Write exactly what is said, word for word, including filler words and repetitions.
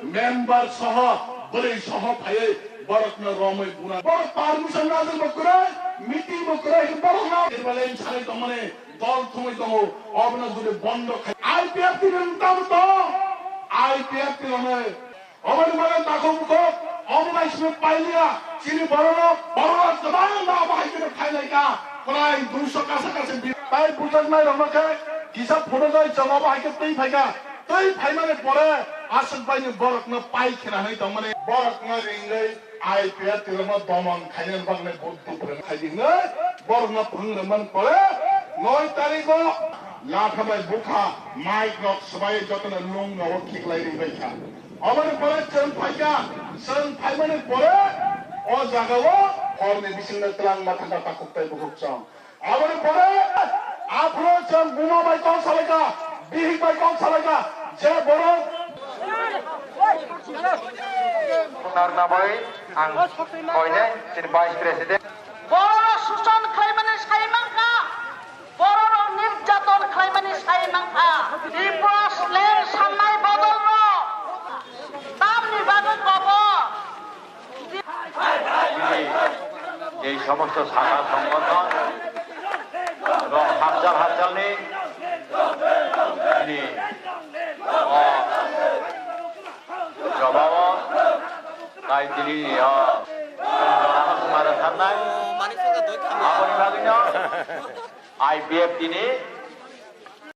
Member soho, bwrwi soho phaiwi borokno romwi buna. Borok permission rajwk bo kwrwi, meeting bo kwrwi, borokno tirbalem sanwi tongmani dol thumwi tongo, obono jodi bondo khai. I P F T ni wngtamo to, I P F T ni wngwi. Oboni bagwi takhuk bukhuk, obo bai simi pailiya, chini bororok, bororok kwbangma obo hai kheno phailaikha, prai duiso kasa kasa bi-, tai bujaknai rokno khe kisa photo jai chwng obo hai khe twi phaikha. Twi phaimani pore aswk baini borokno pai khena hwnwi tongmani. Borokno ringwi I P F T rokno domon khainani bagwi buddhi phwrwng khaidi hwnwi borokno phwrwng rwmani pore noi tarigo latha bai bukha mic rok swbai jotono lung rogo khiklai ri bai kha. Oboni pore chwng phaikha, chwng phaimani pore o jagao horni bisingno twlangma thangkha takhuk tei bukhuk chwng. Aboni pore aphuru chwng buma bai kok salaikha, bihik bai kok salaikha, je borok Narna bai ang koinai chini Vice President. Borok suchon khlaimani sai mankha, borok nirjaton khlaimani sai mankha. Tripura slam sannai bodolno tamni bagwi kobo? Ei somosto sakha songothon ebong hapjal hapjalni chini o jobao tai tini o jora sumare thangnai. Aboni bagwino I P F T ni